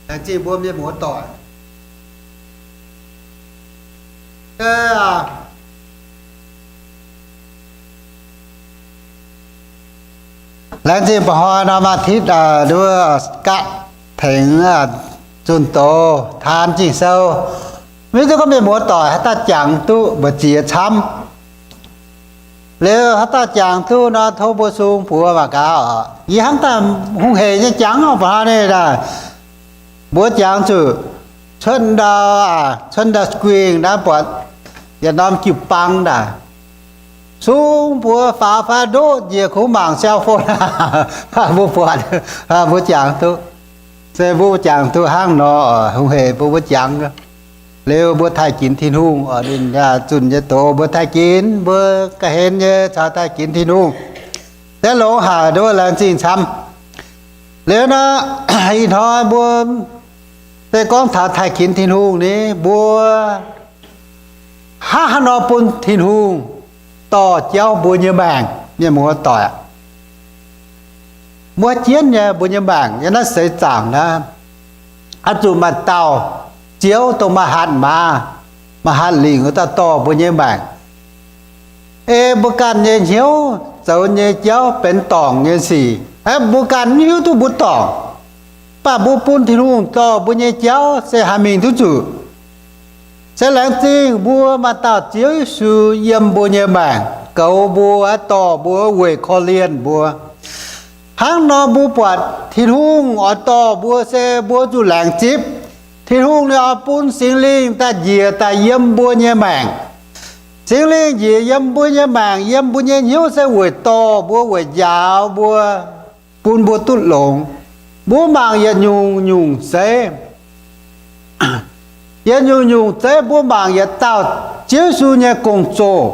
Laengz zingh mbuo mienh muoz-doic. Laengz zingh mba'hnoi norm อาทิตย์ nduov gatv tengx zunh doz taan Ging-Sou. Mv hiuv duqv gorngv mienh muoz-doic haaix dauh jangx duqv mbu'ziex camv. Liuz haaix dauh jangx duqv nor, tov mbuo sung buoz mangc gaax oc. Yie hnangv daaih hungh heic nyei jangx oc, mba'hnoi ninh mbuo jangx zuqc cuotv ndau, cuotv ndau screen naaiv buatc yietc norm jiu-baang daaih. Sung buoz faaux fai ndoqv njiec kungx mangc cell phone, mbuo buatc, mbuo jangx duqv. Se mbuo jangx duqv hnangv nor, hungh heic mbuo, mbuo jangx. Liuz mbuo taaih ginx Tin-Hungh, ninh zunh nyei doz mbuo taaih ginx, mbuo ga'hlen nyei caux taaih ginx Tin-Hungh. Se longx haic, nduov laengz zingh camv. Liuz nor, ih hnoi mbuo se gorngv taux taaih ginx Tin-Hungh ni, mbuo hnangv haaix nor bun Tin-Hungh dorh jauv mbuo nyei maengc, mienh muoz-doic aac. Muoz jienv nyei mbuo nyei maengc yiem naaiv seix zaangc naaiv, oix zuqc maaih dauh Ziouv dongh maaih hatc maaz, maaih hatc lingc wuov dauh dorh mbuo nyei maengc. Ei mbuo ganh nyei hnyouv zoux nyei jauv benx dorngc nyei sic, mbuo ganh mv hiuv duqv mbuo dorngc. Mv baac mbuo bun Tin-Hungh dorh mbuo nyei jauv se haih mingh duqv zuqc. Se laengz zingh mbuo maaih dauh Ziouv Yesu yiem mbuo nyei maengc, goux mbuo, dorh mbuo, weic korv-lienh mbuo. Hnangv nor mbuo buatc Tin-Hungh oix dorh mbuo se mbuo zuqc laengz zipv. Tin-Hungh ninh oix bun Singx Lingh daaih njiec daaih yiem mbuo nyei maengc. Singx Lingh njiec yiem mbuo nyei maengc, yiem mbuo nyei hnyouv se weic dorh mbuo, weic njaaux mbuo, bun mbuo duqv longx. Mbuo mangc yietc nyungc-nyungc zeiv, yietc nyungc-nyungc zeiv mbuo mangc yietc dauh Ziouv Yesu nyei gong-zoh,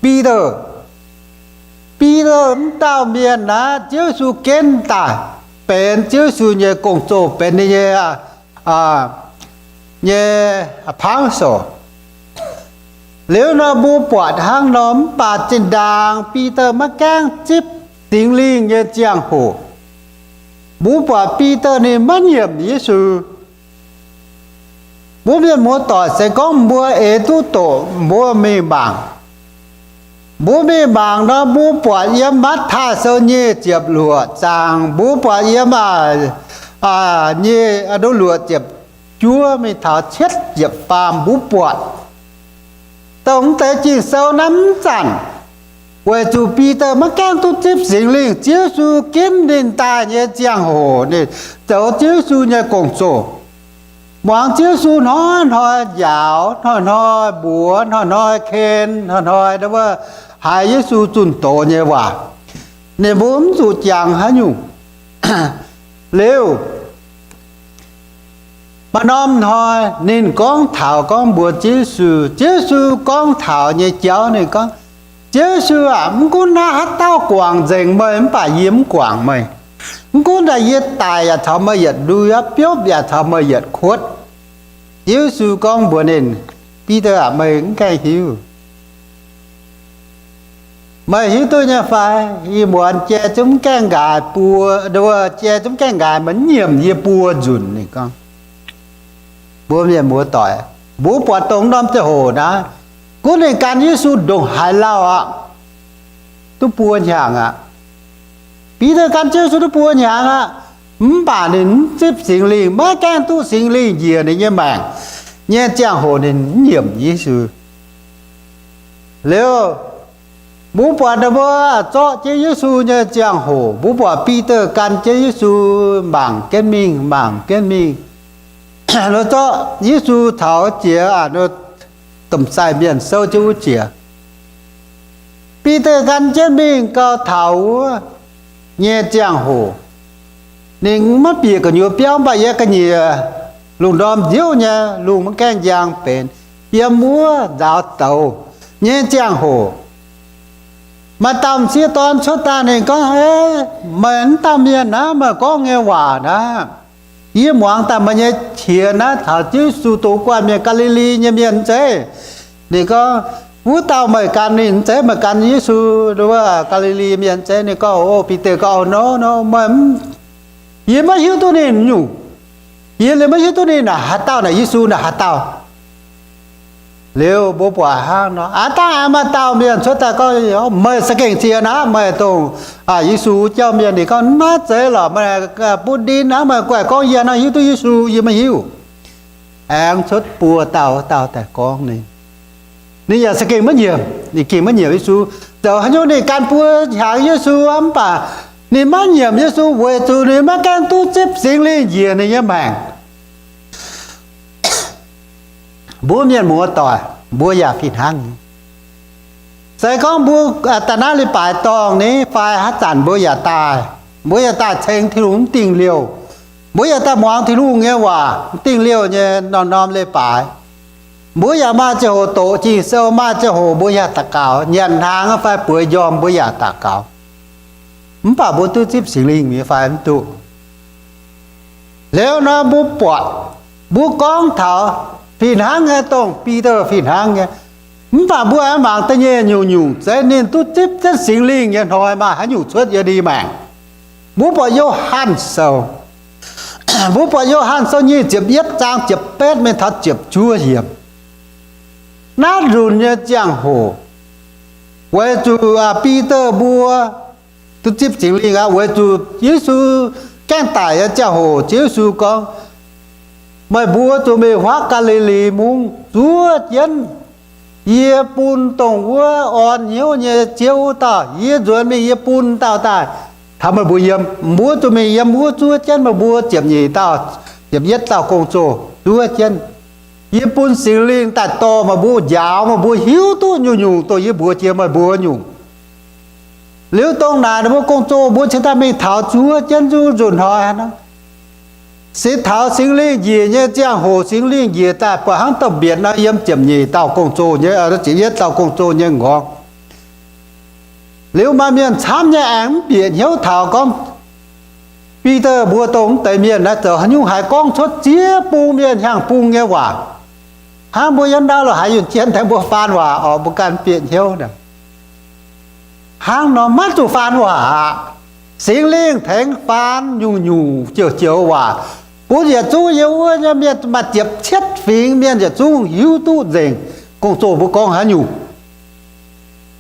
Bide. Bide wuov dauh mienh naaiv Ziouv Yesu genv daaih benx Ziouv Yesu nyei gong-zoh, benx ninh nyei, nyei apostle. Liuz nor mbuo buatc hnangv nor, mv baac zinh ndaangc Bide maiv gaengh zipv Singx Lingh nyei ziangh hoc, mbuo buatc Bide ninh maiv nyiemc Yesu. Mbuo mienh muoz-doic se gorngv mbuo eix duqv doqc, mbuo mingh mangc. Mbuo mingh mangc nor, mbuo buatc yiem Matv^taai Sou nyic ziepc luoqc zaang, mbuo buatc yiem, aa, nyic, aa, luoqc ziepc juov mingh taux cietv ziepc faam, mbuo buatc dongh mv deix Ging-Sou naaiv mv zanc, weic zuqc Bide maiv gaengh duqv zipv Singx Lingh, Ziouv Yesu ginv ninh daaih nyei ziangh hoc, ninh zoux Ziouv Yesu nyei gong-zoh. Muangx Ziouv Yesu hnoi-hnoi njaaux, hnoi-hnoi mbuox, hnoi-hnoi ken, hnoi-hnoi wuov haiz Yesu zunh doz nyei waac. Ninh mbuo mv zuqc jangx haaix nyungc. Liuz, maaih norm hnoi ninh gorngv taux gorngv mbuox Ziouv Yesu, Ziouv Yesu gorngv taux nyei jauv ninh gorngv, Ziouv Yesu aah, mv gunv naaiv haaix dauh guangc nzengc meih mv baac yie mv guangc meih. Mv gunv naaic yie daic yaac caux meih yietc ndui, biopv yaac caux meih yietc kuotv. Ziouv Yesu gorngv mbuox ninh, Bide aah, meih mv gaengh hiuv. Meih hiuv duqv nyei fai? Ih muonz jai zungv gaengh nqaaix buo, jai zungv gaengh nqaaix, meih mv nyiemc yie buo nzunc. Ninh gorngv, mbuo mienh muoz-doic, mbuo buatc dongh norm ziangh hoc naaiv, gunv ninh gan Yesu ndongc haaix lauh aqv, duqv buo hnyangx aqv. Bide gan Ziouv Yesu duqv buo hnyangx aqv, mv baac ninh mv zipv Singx Lingh, maiv gaengh duqv Singx Lingh njiec ninh nyei maengc nyei ziangh hoc ninh mv nyiemc Yesu. Liuz, mbuo buatc ninh mbuo zorqv jienv Yesu nyei ziangh hoc, mbuo buatc Bide gan jienv Yesu mangc jienv mingh, mangc jienv mingh. Ninh zorqv Yesu taux jiex, domh sai mienh souv jienv wuov jiex. Bide gan jienv mingh gau taux wuov nyei ziangh hoc, ninh maiv bieqc gu'nyuoz biauv, mv baac yiem ga'nyiec lungh ndorm nziouv nyei, lungh maiv gaengh njang benx, yiem wuov nzaaux douz nyei ziangh hoc, maaih dauh m'sieqv dorn cuotv daaih, ninh gorngv, Meih mv dauh mienh naaiv, meih gorngv nyei waac naaiv, yie muangx daaih meih nyei qiex naaiv taux Ziouv Yesu dox guanh mienh, Gaa^li^li nyei mienh zeiv. Ninh gorngv, Wuov dauh meih gan ninh zeiv, meih gan Yesu, wuov Gaa^li^li mienh zeiv? Ninh gorngv, O, Bide gorngv, O, no, no, meih, yie maiv hiuv duqv ninh nyungc. Yie liemh maiv hiuv duqv ninh naaic haaix dauh, naaic Yesu naaic haaix dauh. Liuz mbuo buatc hnangv nor, aav dangh aengx maaih dauh mienh cuotv daaih gorngv, meih za'gengh ziex naaic, meih dongh Yesu jauv mienh. Ninh gorngv, naaiv zeiz lorqc, meih bun ndin hnangv, meih guaih gorngv yie hnangv hiuv duqv Yesu, yie maiv hiuv. Aengx cuotv buo dauh, dauh daaih gorngv ninh. Ninh yaac za'gengh maiv nyiemc, ninh gengh maiv nyiemc Yesu. Zoux haaix nyungc ninh gan buo hnyangx Yesu mv baac ninh maiv nyiemc Yesu weic zuqc ninh maiv gaengh duqv zipv Singx Lingh njiec ninh nyei maengc. Mbuo mienh muoz-doic, mbuo yaac fih hnangv. Se gorngv mbuo daaih naaiv leiz-baaix dorngh ni fai haaix zanc mbuo yaac daaih, mbuo yaac daaih ceng Tin-Hungh mv dingh liouh, mbuo yaac daaih muangx Tin-Hungh nyei waac mv dingh liouh nyei norm-norm leiz-baaix. Mbuo yaac maaih ziangh hoc doqc Ging-Sou, maaih ziangh hoc mbuo yaac daux gaux, nyanc hnaangx fai bueix njormh mbuo yaac daux gaux. Mv baac mbuo duqv zipv Singx Lingh nyei fai mv duqv? Liuz nor mbuo buatc, mbuo gorngv taux fih hnangv nyei, dongh Bide fih hnangv nyei. Mv baac mbuo aengx mangc da'nyeic nyungc-nyungc zeiz ninh duqv zipv jienv Singx Lingh nyei hnoi maaih haaix nyungc cuotv yiem ninh maengc. Mbuo buatc Yo^han Sou, mbuo buatc Yo^han Sou nyic ziepc yietv zaang ziepc betv mingh taux ziepc juov yiemc. Naaiv nzunc nyei ziangh hoc, weic zuqc Bide mbuo duqv zipv Singx Lingh aqv, weic zuqc Yesu gaengh daic nyei ziangh hoc Ziouv Yesu gorngv, meih mbuo zuqc mingh huaav Gaa^li^li Mungv zuov jienv. Yie bun dongh wuov orn hnyouv nyei Ziouv wuov dauh, yie nzuonx mingh yie bun dauh daaih taux meih mbuo yiem. Mbuo zuqc mingh yiem wuov zuov jienv meih mbuo ziepc nyeic dauh, ziepc yietv dauh gong-zoh zuov jienv. Yie bun Singx Lingh daaih dorh meih mbuo, njaaux meih mbuo hiuv duqv nyungc-nyungc dongh yie mbuox jiex meih mbuo nyungc. Liuz dongh naaic ninh mbuo gong-zoh mbuo cingx daaih mingh taux zuov jienv nzunc hnoi hnangv. Se taux Singx Lingh njiec nyei ziangh hoc, Singx Lingh njiec daaih buatc hnangv domh mbietc nor, yiem ziepc nyeic dauh gong-zoh nyei, ziepc yietv dauh gong-zoh nyei nqorngv. Liuz maaih mienh camv nyei aengx mv bieqc hnyouv taux gorngv, Bide mbuo dongh mv deix mienh naaiv zoux haaix nyungc haiz gorngv cuotv ziex bung mienh hiaang bung nyei waac. Hnangv mbuo yiem ndau lo haiz yunh jien tengx mbuo faan waac oc, mbuo ganh mv bieqc hnyouv. Hnangv nor maiv zuqc faan waac aqv. Singx Lingh tengx faan nyungc-nyungc joux-joux waac, bun yietc zungv yiem wuov nyei mienh maaih ziepc cietv fingx mienh yietc zungv hiuv duqv nzengc gong-zoh mbuo gorngv haaix nyungc.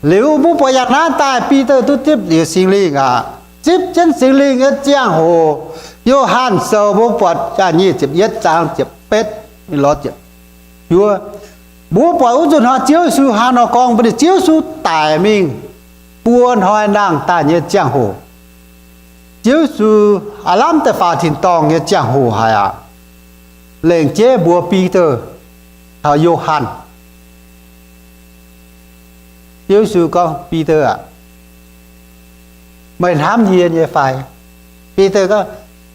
Liuz mbuo buatc yangh naaiv daaih Bide duqv zipv liuz Singx Lingh aqv. Zipv jienv Singx Lingh nyei ziangh hoc, Yo^han Sou mbuo buatc nyic ziepc yietv zaang ziepc betv mingh lorz ziepc juov. Mbuo buatc wuov nzunc hnoi Ziouv Yesu hnangv nor gorngv mbuo, Ziouv Yesu daic mingh buo hnoi nangh daaih nyei ziangh hoc, Ziouv Yesu aav lamh deix faaux tin-dorngh nyei ziangh hoc haic aqv, lengc jeiv mbuox Bide caux Yo^han. Ziouv Yesu gorngv, Bide aah, meih hnamv yie nyei fai? Bide gorngv,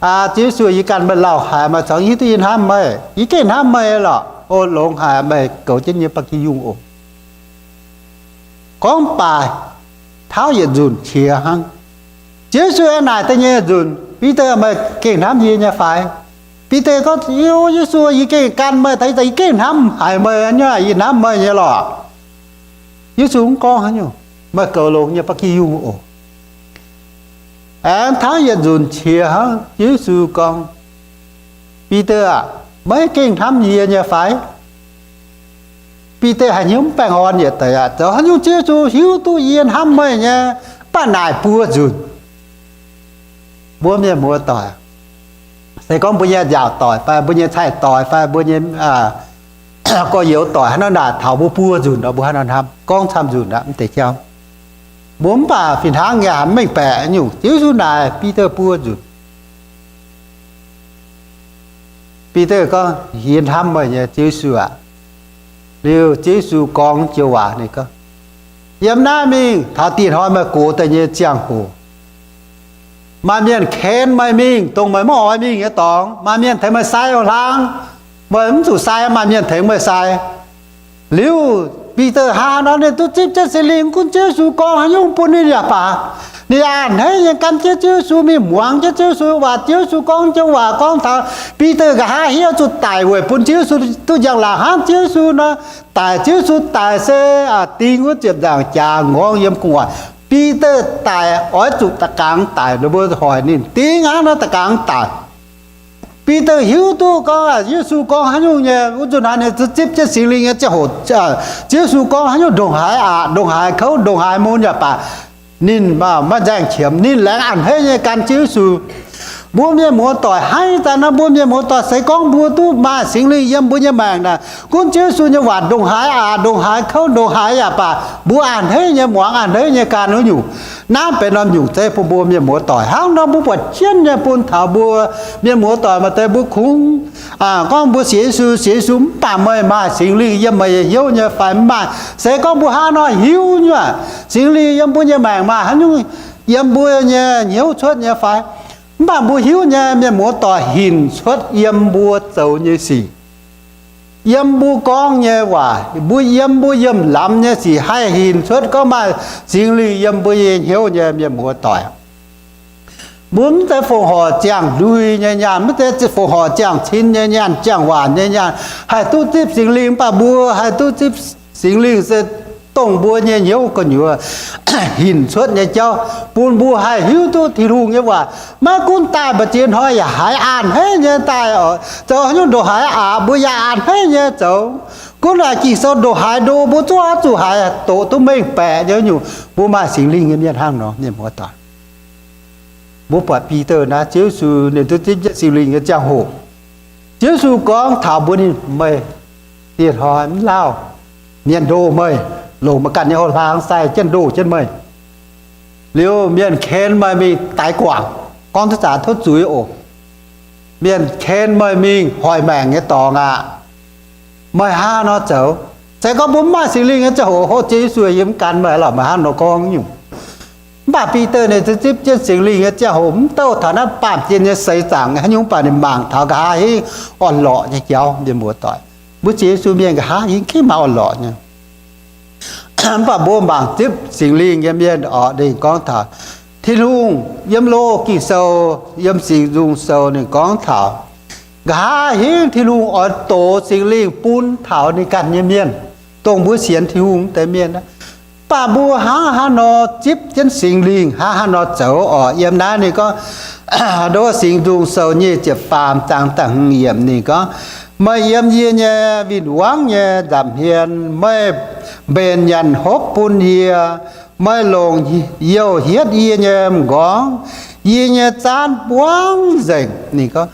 Ziouv Yesu, yie ganh meih lauh haic, meih caux hiuv duqv yie hnamv meih. Yie gengh hnamv meih lorqc. O, longx haic, meih goux jienv yie nyei ba'gi yungh oc. Gorngv mv baac tauv yietc nzunc qiex hnangv. Ziouv Yesu aengx naaic da'nyeic nzunc, Bide, meih gengh hnamv yie nyei fai? Bide gorngv, Ziouv Yesu, yie gengh gan meih, yie gengh hnamv haic meih nyei, yie hnamv meih nyei lorqc. Yesu mv gorngv haaix nyungc, meih goux longx yie nyei ba'gi yungh oc. Aengx tauv yietc nzunc qiex hnangv, Ziouv Yesu gorngv, Bide aah, meih gengh hnamv yie nyei fai? Bide haiz hnyouv mv baengh orn yietc deix aqv. Zoux haaix nyungc Ziouv Yesu hiuv duqv yie hnamv meih nyei? Mv baac naaic buo nzunc. Mbuo mienh muoz-doic, se gorngv mbuo nyei nzaaux doic fai mbuo nyei cai-doic fai mbuo nyei gorx-youz doic haaix nor naaic taux mbuo buo nzunc nor, mbuo haaix nor hnamv? Gorngv camv nzunc aqv, mv deix jauv. Mbuo mv baac fih hnangv nyei, haih mengh baeqc nyungc. Ziouv Yesu naaic Bide buo nzunc. Bide gorngv, Yie hnamv meih nyei, Ziouv Yesu aac. Liuz Ziouv Yesu gorngv joux waac ninh gorngv, Yiem naaiv mingh taux dieh hnoi meih gox daaih nyei ziangh hoc, maaih mienh ken meih mingh dongh meih maiv oix mingh nyei dorngx. Maaih mienh tengx meih sai hlang, meih mv zuqc sai, maaih mienh tengx meih sai. Liuz Bide hnangv nor ninh duqv zipv jienv Singx Lingh, gunv Ziouv Yesu gorngv haaix nyungc bun ninh yaac baac, ninh a'hneiv nyei gan jienv Ziouv Yesu, mingh muangx jienv Ziouv Yesu waac. Ziouv Yesu gorngv joux waac gorngv taux Bide nqa'haav hiuv zuqc daic weic bun Ziouv Yesu duqv njang-laangc hnangv Ziouv Yesu nor. Daic, Ziouv Yesu daic se ding wuov ziepc nzaangc jaax ngorngv yiem gu'nguaaic. Bide daic oix zuqc da'gangx daic, ninh mbuo hoic ninh ding hnangv nor da'gangx daic. Bide hiuv duqv gorngv Yesu gorngv haaix nyungc nyei, wuov nzunc naaiv ninh zipv jienv Singx Lingh nyei ziangh hoc, Yesu gorngv haaix nyungc ndongc haaix aqc, ndongc haaix kouv, ndongc haaix mun yaac baac, ninh maiv nzaeng qiemx, ninh laengz a'hneiv nyei gan Ziouv Yesu. Mbuo mienh muoz-doic hnangv naaiv, mbuo mienh muoz-doic se gorngv mbuo duqv maaih Singx Lingh yiem mbuo nyei maengc naaic, gunv Ziouv Yesu nyei waac ndongc haaix aqc, ndongc haaix kouv, ndongc haaix yaac baac, mbuo a'hneiv nyei muangx, a'hneiv nyei gan wuov nyungc. Naaiv benx norm nyungc zeiv bun mbuo mienh muoz-doic. Hnangv nor mbuo buatc jienv nyei bun taux mbuo mienh muoz-doic maaih deix mbuo kungx gorngv mbuo sienx Yesu, sienx Yesu mv baac meih maaih Singx Lingh yiem meih nyei hnyouv nyei fai mv maaih? Se gorngv mbuo hnangv nor hiuv nyei, Singx Lingh yiem mbuo nyei maengc maaih haaix nyungc yiem mbuo nyei hnyouv cuotv nyei fai? Mv baac mbuo hiuv nyei, mienh muoz-doic, hinc cuotv yiem mbuo zoux nyei sic, yiem mbuo gorngv nyei waac, mbuo yiem mbuo yiemh lamz nyei sic haih hinc cuotv gorngv maaih Singx Lingh yiem mbuo nyei hnyouv nyei, mienh muoz-doic. Mbuo mv zeiz fongc horc ziangh ndui nyei nyaanh, mv zeiz fongc horc ziangh cin nyei nyaanh, ziangh waanc nyei nyaanh, haih duqv zipv Singx Lingh. Mv baac mbuo haih duqv zipv Singx Lingh se dongh mbuo nyei hnyouv gu'nyuoz hinc cuotv nyei jauv, bun mbuo haih hiuv duqv Tin-Hungh nyei waac. Maiv gunv daaih mbu'ziex hnoi yaac haiz a'hneiv nyei daaih oc, zoux haaix nyungc ndongc haaix aqc, mbuo yaac a'hneiv nyei zoux. Gunv naaic Ging-Sou ndongc haaix ndo, mbuo zungv oix zuqc haiz doqc duqv mengh baeqc nyei nyungc. Mbuo maaih Singx Lingh nyei mienh hnangv nor, mienh muoz-doic. Mbuo buatc Bide naaiv, Ziouv Yesu ninh duqv zipv jienv Singx Lingh nyei ziangh hoc, Ziouv Yesu gorngv taux mbuo ninh, meih dieh hnoi mv lauh, mienh ndoh meih, longc meih ganh nyei hlo hlaang sai jienv ndoh jienv meih. Liuz mienh ken meih mingh daix guangc, gorngv duqv zaqc tov zuiz oc. Mienh ken meih mingh hoic maengc nyei dorngx aqv. Meih hnangv nor zoux, se gorngv mbuo mv maaih Singx Lingh nyei ziangh hoc, hov Ziouv Yesu yiem mv gan meih lorqc, meih hnangv nor gorngv nyungc. Mv baac Bide ninh zipv jienv Singx Lingh nyei ziangh hoc, mv douh taux naaiv baamh gen nyei seix zaangc haaix nyungc, mv baac ninh mangc taux nqa'haav hingv orn-lorqc nyei jauv, mienh muoz-doic. Mbuo sienx Yesu mienh nqa'haav hingv gengh maaih orn-lorqc nyei. Mv baac mbuo mangc zipv Singx Lingh nyei mienh oc, ninh gorngv taux Tin-Hungh yiem Loz Ging-Sou, yiem Singx Nzung Sou ninh gorngv taux nqa'haav hingv Tin-Hungh oix dox Singx Lingh bun taux ninh ganh nyei mienh, dongh mbuo sienx Tin-Hungh deix mienh. Mv baac mbuo hnangv haaix nor zipv jienv Singx Lingh, hnangv haaix nor zoux oc? Yiem naaiv ninh gorngv, ndo wuov Singx Nzung Sou nyic ziepc faam zaang da'hmz yiemc ninh gorngv, meih yiem yie nyei win-wangv nyei nza'hmien, meih mbenc nyanc hopv bun yie, meih longc youh hietv yie nyei m'nqorngv, yie nyei zaanv buangv nzengc. Ninh gorngv,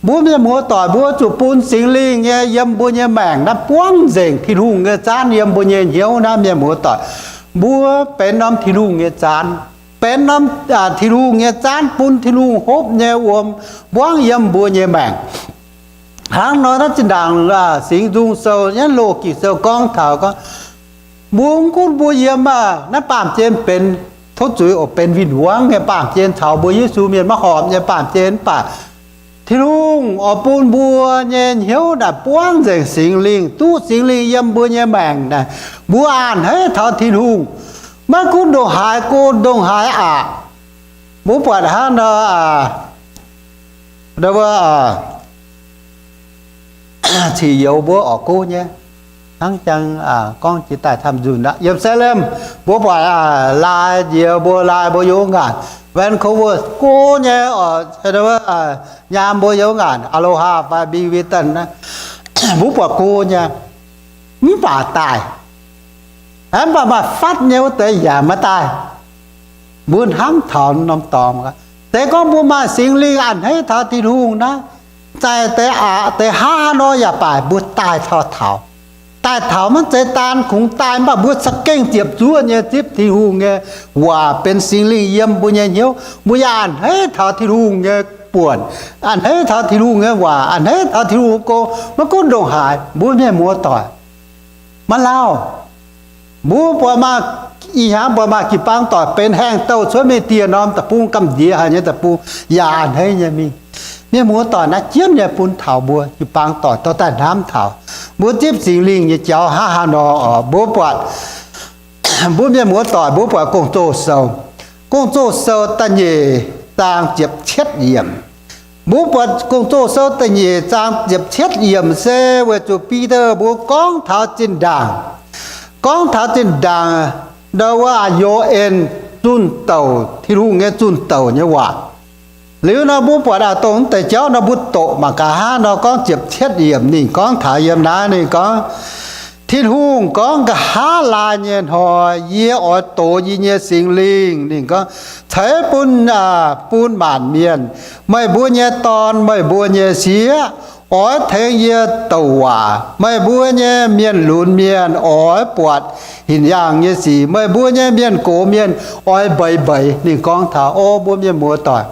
mbuo mienh muoz-doic mbuo zuqc bun Singx Lingh nyei yiem mbuo nyei maengc naaiv buangv nzengc, Tin-Hungh nyei zaanv yiem mbuo nyei hnyouv naaiv, mienh muoz-doic. Mbuo benx norm Tin-Hungh nyei zaanv, benx norm Tin-Hungh nyei zaanv bun Tin-Hungh hopv nyei wuom mbuangv yiem mbuo nyei maengc. Hnangv nor naaiv zinh ndaangc Singx Nzung Sou, naaiv Loz Ging Sou gorngv taux gorngv, mbuo mv gunv mbuo yiem naaiv baamh gen benx, tov zuiz oc, benx win-wangv nyei baamh gen caux mbuo Yesu mienh maiv horpc nyei baamh gen, mv baac Tin-Hungh oix bun mbuo nyei hnyouv naaic buangv nzengc Singx Lingh, duqv Singx Lingh yiem mbuo nyei maengc naaic, mbuo a'hneiv taux Tin-Hungh. Maiv gunv ndongc haaix go, ndongc haaix aqc, mbuo buatc hnangv nor, ciqv youz mbuo oix go nyei, hnangv jang gorngv jiex daaih camv nzunc aqv. Yiem Salem mbuo buatc lai njoux mbuo, lai mbuo yiem ngaanc, Vancouver go nyei oc, nyaam mbuo yiem ngaanc Aloha fai Beaverton, mbuo buatc go nyei, mv baac daaih, mv baac maaih fatv nyei wuov deix yaac maiv daaih. Mbuo hnamv taux norm dorngx, se gorngv mbuo maaih Singx Lingh a'hneiv taux Tin-Hungh naaiv, zaih deix aqc deix hnangv haaix nor yaac baac mbuo daaih taux taux. Daaih taux maiv zeiz daan kungx daaih, mv baac mbuo za'gengh ziepc zuoqv nyei zipv Tin-Hungh nyei waac benx Singx Lingh yiem mbuo nyei hnyouv, mbuo yaac a'hneiv taux Tin-Hungh nyei buonc, a'hneiv taux Tin-Hungh nyei waac, a'hneiv taux Tin-Hungh nyei gong. Maiv gunv ndongc haaix, mbuo mienh muoz-doic, maiv lauh. Mbuo buatc maaih, ih hnyangx buatc maaih jiu-baang doic benx haengh douh cuotv mingh dieh norm deic-bung, gamh nziex haic nyei deic-bung, yaac a'hneiv nyei mingh. Mienh muoz-doic, naaiv jienv nyei bun taux mbuo jiu-baang doic dorh daaih hnamv taux mbuo zipv Singx Lingh nyei jauv hnangv haaix nor oc. Mbuo buatc, mbuo mienh muoz-doic, mbuo buatc Gong-Zoh Sou, Gong-Zoh Sou da'nyeic zaang ziepc cietv yiemc. Mbuo buatc Gong-Zoh Sou da'nyeic zaang ziepc cietv yiemc se weic zuqc Bide mbuo gorngv taux zinh ndaangc, gorngv taux zinh ndaangc ndo wuov Yo^en zunh douc, Tin-Hungh nyei zunh douc nyei waac. Liuz nor mbuo buatc aac, dongh mv deix jauv nor mbuo doqc mangc gaax hnangv nor gorngv ziepc cietv yiemc ninh gorngv taux yiem naaiv ninh gorngv, Tin-Hungh gorngv, nqa'haav laai nyei hnoi yie oix dox yie nyei Singx Lingh, ninh gorngv, ceix bun, bun maanc mienh. Meih mbuo nyei dorn, meih mbuo nyei sieqv oix tengx yie douc waac. Meih mbuo nyei mienh lunx mienh oix buatc hinc yaangh nyei sic. Meih mbuo nyei mienh gox mienh oix mbeix mbeix. Ninh gorngv taux, o mbuo mienh muoz-doic,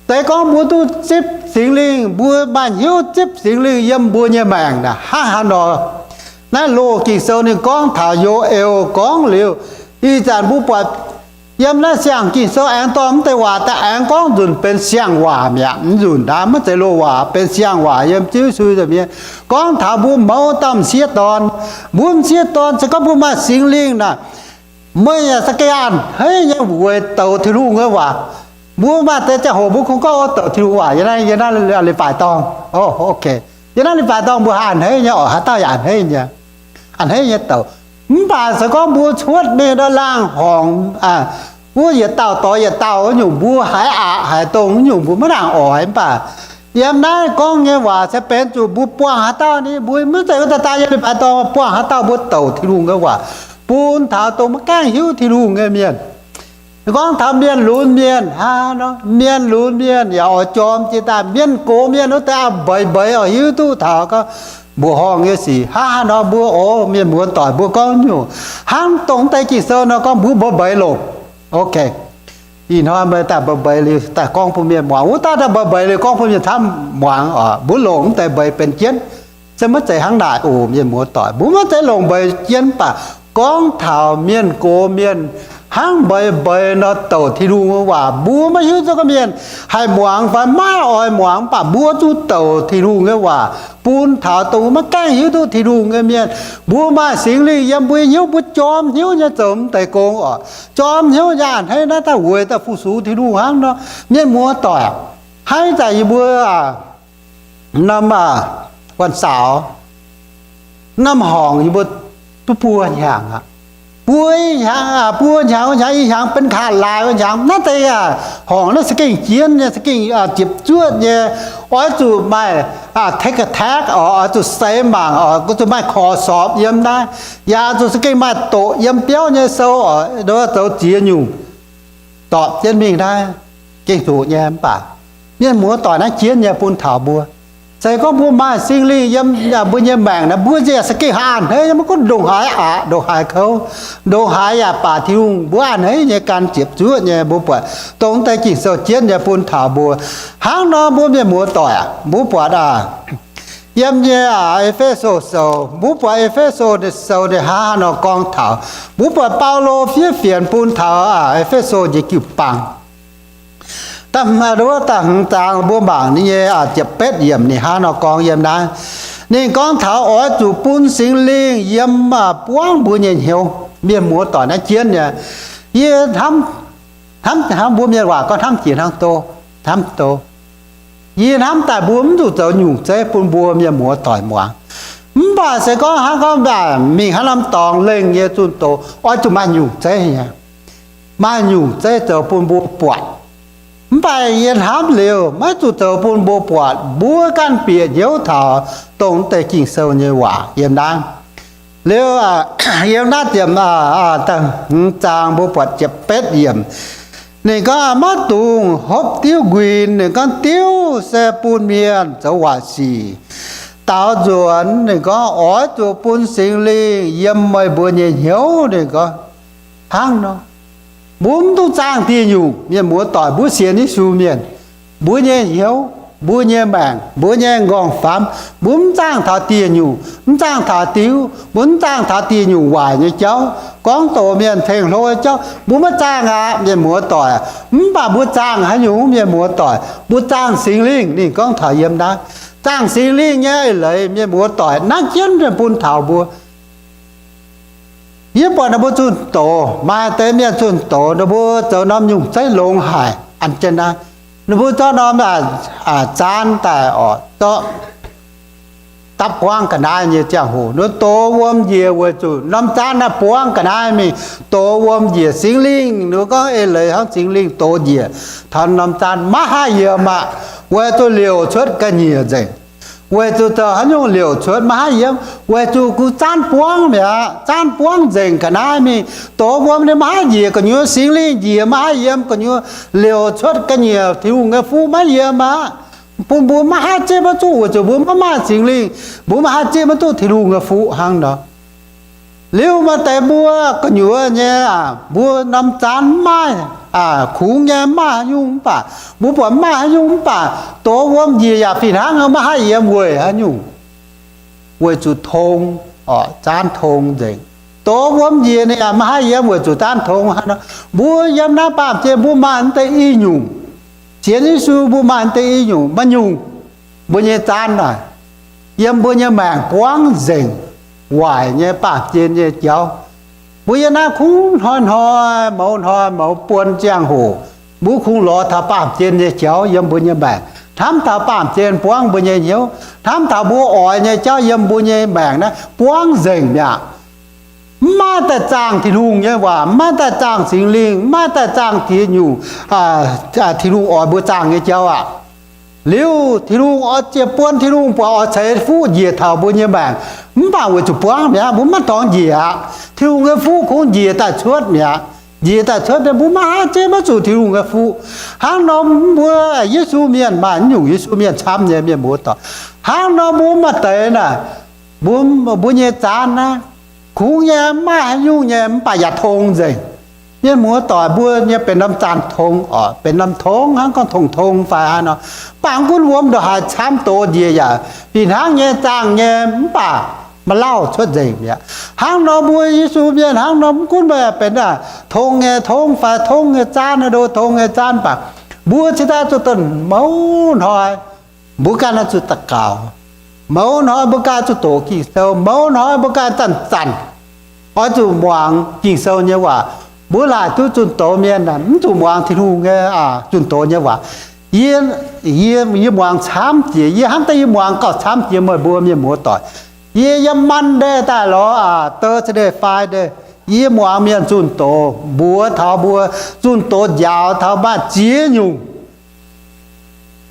se gorngv mbuo duqv zipv Singx Lingh, mbuo maaih hnyouv zipv Singx Lingh yiem mbuo nyei maengc naaic, hnangv haaix nor? Naaiv loz Ging-Sou ninh gorngv taux Yo^el gorngv liuz, ih zanc mbuo buatc yiem naaiv siang Ging-Sou aengx dorh mv deix waac daaih aengx gorngv nzunc benx siang waac mi'aqv. Nzunc naaiv maiv zeiz loz waac, benx siang waac yiem Ziouv Yesu nza'hmien. Gorngv taux mbuo mouz dauh m'sieqv dorn, mbuo m'sieqv dorn se gorngv mbuo maaih Singx Lingh naaic, meih yaac za'gengh a'hneiv nyei weic douc Tin-Hungh nyei waac. Mbuo maaih deix ziangh hoc mbuo kungx gorngv, o, douc Tin-Hungh waac yiem naaiv, yiem naaiv leiz-baaix dorngh. O, ok. Yiem naaiv leiz-baaix dorngh mbuo a'hneiv nyei oc, haaix dauh yaac a'hneiv nyei. A'hneiv nyei douc. Mv baac se gorngv mbuo cuotv mingh ndau laangh horngc, mbuo yietc dauh doix yietc dauh nyungc, mbuo haiz aqc haiz dongh nyungc mbuo maiv nangc oix. Mv baac yiem naaiv gorngv nyei waac se benx zuqc mbuo buangh haaix dauh ni, mbuo maiv zeiz wuov dauh daaih yiem leiz-baaix dorngh buangh haaix dauh mbuo douc Tin-Hungh nyei waac bun taux dongh maiv gaengh hiuv Tin-Hungh nyei mienh. Gorngv taux mienh lunx mienh hnangv nor, mienh lunx mienh yaac oix jorm jiex daaih. Mienh gox mienh wuov deix aqv mbeix mbeix oix hiuv duqv taux gorngv mbuoqc horngh nyei sic hnangv haaix nor. Mbuo, o, mienh muoz-doic, mbuo gorngv nyungc hnangv dongh deix Ging-Sou nor gorngv mbuo mbeix mbeix longc. Ok. Ih hnoi meih daaih mbeix mbeix liuz daaih gorngv bun mienh muangx, wuov dauh daaih mbeix mbeix liuz gorngv bun mienh camv muangx oc. Mbuo longc mv deix mbeix benx jienv, se maiv zeiz hnangv naaic oc, mienh muoz-doic. Mbuo maiv zeiz longc mbeix jienv, mv baac gorngv taux mienh gox mienh hnangv mbeix mbeix nor douc Tin-Hungh nyei waac. Mbuo maiv hiuv duqv gorngv mienh haih muangx fai maiv oix muangx, mv baac mbuo zuqc douc Tin-Hungh nyei waac bun taux dongh maiv gaengh hiuv duqv Tin-Hungh nyei mienh. Mbuo maaih Singx Lingh yiem mbuo nyei hnyouv, mbuo jorm hnyouv nyei zoux mv deix gong oc. Jorm hnyouv nyei a'hneiv naaiv daaih weic daaih fu-sux Tin-Hungh hnangv nor. Mienh muoz-doic, hnangv ih zanc yie mbuo norm วันเสาร์, norm horngc yie mbuo duqv buo hnyangx aqv. Buo hnyangx, buo hnyangx, hnyangx, ih hnyangx benx kaav-laaix wuov hnyangx. Naaiv deix horngc naaiv za'gengh jienv nyei, za'gengh ziepc zuoqv nyei. Oix zuqc maaih take a test oc, oix zuqc seix mangc oc, oix zuqc maaih ข้อสอบ yiem naaiv, yaac zuqc za'gengh maaih doqc yiem biauv nyei sou oc, zoux ziex nyungc dorpc jienv mingh naaiv gengh doqc nyei. Mv baac mienh muoz-doic, naaiv jienv nyei bun taux mbuo. Se gorngv mbuo maaih Singx Lingh yiem mbuo nyei maengc naaic, mbuo yaac za'gengh a'hneiv nyei, maiv gunv ndongc haaix aqc, ndongc haaix kouv, ndongc haaix yaac baac Tin-Hungh, mbuo a'hneiv nyei gan ziepc zuoqv nyei. Mbuo buatc dongh deix Ging-Sou jienv nyei bun taux mbuo. Hnangv nor mbuo mienh muoz-doic aac, mbuo buatc aac, yiem nyei aac E^fe^so Sou, mbuo buatc E^fe^so Sou ninh hnangv haaix nor gorngv taux. Mbuo buatc Baulo fiev fienx bun taux aac E^fe^so nyei jiu-baang. Da'hmz zaang mbuo mangc ninh nyei ziepc betv yiemc ninh hnangv haaix nor gorngv yiem naaiv. Ninh gorngv taux oix zuqc bun Singx Lingh yiem buangv mbuo nyei hnyouv. Mienh muoz-doic, naaiv jienv nyei. Yie hnamv, hnamv, hnamv mbuo mienh waac gorngv hnamv jiex hnangv do, hnamv do. Yie hnamv daaih mbuo mv zuqc zoux nyungc zeiv bun mbuo mienh muoz-doic muangx. Mv baac se gorngv hnangv gorngv mingh hnangv norm dorngx lengh nyei zunh doz, oix zuqc maaih nyungc zeiv nyei, maaih nyungc zeiv zoux bun mbuo buatc. Mv baac yie hnamv liuz, maiv zuqc zoux bun mbuo buatc. Mbuo ganh bieqc hnyouv taux dongh deix Ging-Sou nyei waac yiem naaiv. Liuz, yiem naaiv ziepc, da'hmz zaang mbuo buatc ziepc betv yiemc, ninh gorngv, maiv dungx hopv diuv nquin. Ninh gorngv diuv se bun mienh zoux waaic sic. Daaux nzuonx ninh gorngv oix zuqc bun Singx Lingh yiem meih mbuo nyei hnyouv. Ninh gorngv hnangv nor, mbuo mv dungx zaangh dieh nyungc. Mienh muoz-doic, mbuo sienx Yesu mienh, mbuo nyei hnyouv, mbuo nyei maengc, mbuo nyei nqorngv-famv, mbuo mv zaangh taux dieh nyungc, mv zaangh taux diuv, mbuo mv zaangh taux dieh nyungc waaic nyei jauv, gorngv doqc mienh tengx hlo nyei jauv, mbuo maiv zaangh aqv, mienh muoz-doic. Mv baac mbuo zaangh haaix nyungc, mienh muoz-doic? Mbuo zaangh Singx Lingh. Ninh gorngv taux yiem naaiv, zaangh Singx Lingh nyei eix leiz, mienh muoz-doic, naaiv jienv bun taux mbuo. Yie buatc ninh mbuo zunh doz, maaih deix mienh zunh doz, ninh mbuo zoux norm nyungc zeiv longx haic, an jienv naaiv, ninh mbuo zorqv norm zaanv daaih oc, zorqv dapv buangv ga'naaiv nyei ziangh hoc, ninh dox wuom njiec weic zuqc norm zaanv naaiv buangv ga'naaiv mingh, dox wuom njiec Singx Lingh. Ninh gorngv eix leiz hnangv Singx Lingh dox njiec taux norm zaanv maiv haih yiem aqv, weic zuqc liouc cuotv ga'nyiec nzengc. Weic zuqc zoux haaix nyungc liouc cuotv maiv haih yiem? Weic zuqc gunv zaanv buangv mi'aqv. Zaanv buangv nzengc ga'naaiv mingh, dox wuom ninh maiv haih njiec gu'nyuoz, Singx Lingh njiec maiv haih yiem gu'nyuoz, liouc cuotv ga'nyiec, Tin-Hungh nyei fuqv maiv yiem aqv. Bun mbuo maiv haih zipv maiv duqv weic zuqc mbuo maiv maaih Singx Lingh, mbuo maiv haih zipv maiv duqv Tin-Hungh nyei fuqv hnangv nor. Liuz maaih deix mbuo gu'nyuoz nyei, mbuo norm zaanv mv maaih, kungx nyei mv maaih haaix nyungc mv baac, mbuo buatc mv maaih haaix nyungc mv baac, dox wuom njiec yaac fih hnangv maiv haih yiem weic haaix nyungc? Weic zuqc tong, zaanv tong nzengc. Dox wuom njiec ninh yaac maiv haih yiem weic zuqc zaanv tong hnangv nor. Mbuo yiem naaiv baamh gen mbuo maaih deix i nyungc. Sienx Yesu mbuo maaih deix i nyungc, maaih nyungc mbuo nyei zaanv naaic yiem mbuo nyei maengc buangv nzengc, waaic nyei baamh gen nyei jauv. Mbuo yiem naaiv kungx hnoi-hnoi mouz hnoi mouz buon ziangh hoc, mbuo kungx lorz taux baamh gen nyei jauv yiem mbuo nyei maengc, hnamv taux baamh gen buangv mbuo nyei hnyouv, hnamv taux mbuo oix nyei jauv yiem mbuo nyei maengc naaiv buangv nzengc mi'aqv. Mv maaih daaih zaangh Tin-Hungh nyei waac, mv maaih daaih zaangh Singx Lingh, mv maaih daaih zaangh ziex nyungc Tin-Hungh oix mbuo zaangh nyei jauv aqv. Liuz Tin-Hungh oix ziec buon, Tin-Hungh buatc oix ceix fuqv njiec taux mbuo nyei maengc, mv baac weic zuqc buangv mi'aqv, mbuo maiv dorngx njiec aqv. Tin-Hungh nyei fuqv kungx njiec daaih cuotv mi'aqv. Njiec daaih cuotv, mbuo maiv haih zipv maiv zuqc Tin-Hungh nyei fuqv. Hnangv nor mbuo Yesu mienh maaih nyungc Yesu mienh camv nyei mienh muoz-doic. Hnangv nor mbuo maaih deix naaic, mbuo, mbuo nyei zaanv naaiv kungx nyei, mv maaih haaix nyungc nyei, mv baac yaac tong nzengc. Mienh muoz-doic, mbuo nyei benx norm zaanv tong oc, benx norm tong hnangv gorngv tong-tong fai hnangv nor. Mv baac gunv wuom ndongc haaix camv doz njiec yaac fih hnangv nyei zaangh nyei, mv baac maaih lauh cuotv nzengc mi'aqv. Hnangv nor mbuo Yesu mienh hnangv nor mv gunv meih benx tong nyei tong fai tong nyei zaanv, ndo tong nyei zaanv baac, mbuo cingx daaih zuqc dongh mouz hnoi mbuo ganh oix zuqc daux gaux. Mouz hnoi mbuo ganh zuqc doqc Ging-Sou. Mouz hnoi mbuo ganh zanc-zanc oix zuqc muangx Ging-Sou nyei waac. Mbuo laaic duqv zunh doz mienh mv zuqc muangx Tin-Hungh nyei zunh doz nyei waac. Yie, yie, yie muangx camv jiex, yie hnamv daaih yie muangx gauh camv jiex meih mbuo mienh muoz-doic. Yie yiem Monday daaih lorz Thursday, Friday, yie muangx mienh zunh doz, mbuox taux mbuo zunh doz njaaux taux maaih ziex nyungc.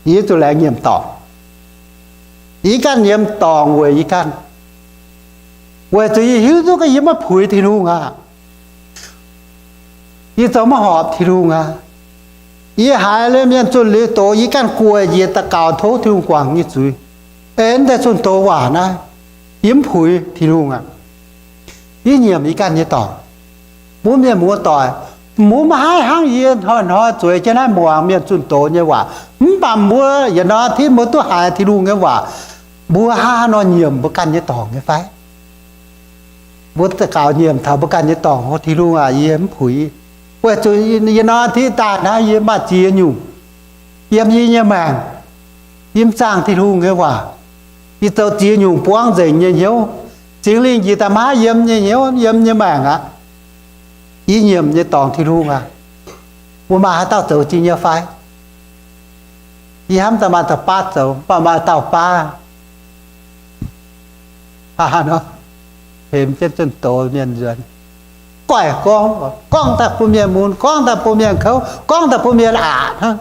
Yie zuqc laengz nyiemc dorngc. Yie ganh nyiemc dorngc weic yie ganh, weic zuqc yie hiuv duqv gorngv yie maiv puix Tin-Hungh aqv. Yie zoux maiv horpc Tin-Hungh aqv. Yie haiz liuz mienh zunh liuz doz, yie ganh gueic njiec daux gaux tov Tin-Hungh guangc nyei zuiz. Ei deix zunh doz waac naaiv, yie mv puix Tin-Hungh aqv. Yie nyiemc yie ganh nyei dorngc. Mbuo mienh muoz-doic, mbuo maiv haih hnangv yie hnoi-hnoi zueiz jienv naaiv muangx mienh zunh doz nyei waac. Mv baac mbuo yietc norm aa tin mbuo duqv haiz Tin-Hungh nyei waac, mbuo hnangv haaix nor nyiemc mbuo ganh nyei dorngc nyei fai? Mbuo daux gaux nyiemc taux mbuo ganh nyei dorngc, Tin-Hungh aac, yie mv puix, weic zuqc yietc norm aa tin daaih naaiv yie maaih ziex nyungc yiem yie nyei maengc, yie mv zaangh Tin-Hungh nyei waac. Yie zoux ziex nyungc buangv nzengc nyei hnyouv. Singx Lingh njiec daaih maiv haih yiem nyei hnyouv, yiem nyei maengc aqv. Yie nyiemc nyei dorngc Tin-Hungh aac, mbuo maaih haaix dauh zoux jiex nyei fai? Yie hnamv daaih maaih dauh baav zoux, mv baac maaih dauh baav hemx jienv zunh doz mienh nzuonx, goiv gorngv, gorngv daaih bun mienh mun, gorngv daaih bun mienh kouv, gorngv daaih bun mienh aqc hnangv.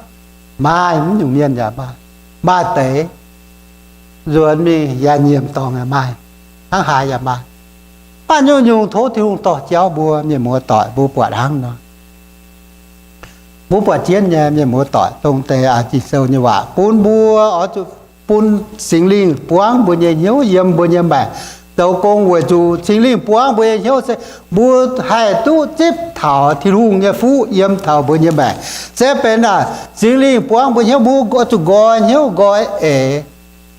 Maaih mv nyungc mienh yaac maaih. Maaih deix nzuonx mingh yaac nyiemc dorngc yaac maaih, hnangv haaix yaac maaih. Mv baac nyungc-nyungc tov Tin-Hungh dorh jauv mbuo mienh muoz-doic, mbuo buatc hnangv nor. Mbuo buatc jienv nyei mienh muoz-doic, dongh deix Ging-Sou nyei waac bun mbuo oix zuqc bun Singx Lingh buangv mbuo nyei hnyouv yiem mbuo nyei maengc zoux gong, weic zuqc Singx Lingh buangv mbuo nyei hnyouv se mbuo haih duqv zipv taux Tin-Hungh nyei fuqv yiem taux mbuo nyei maengc. Se benx aac, Singx Lingh buangv mbuo hnyouv, mbuo oix zuqc nqoi hnyouv nqoi eix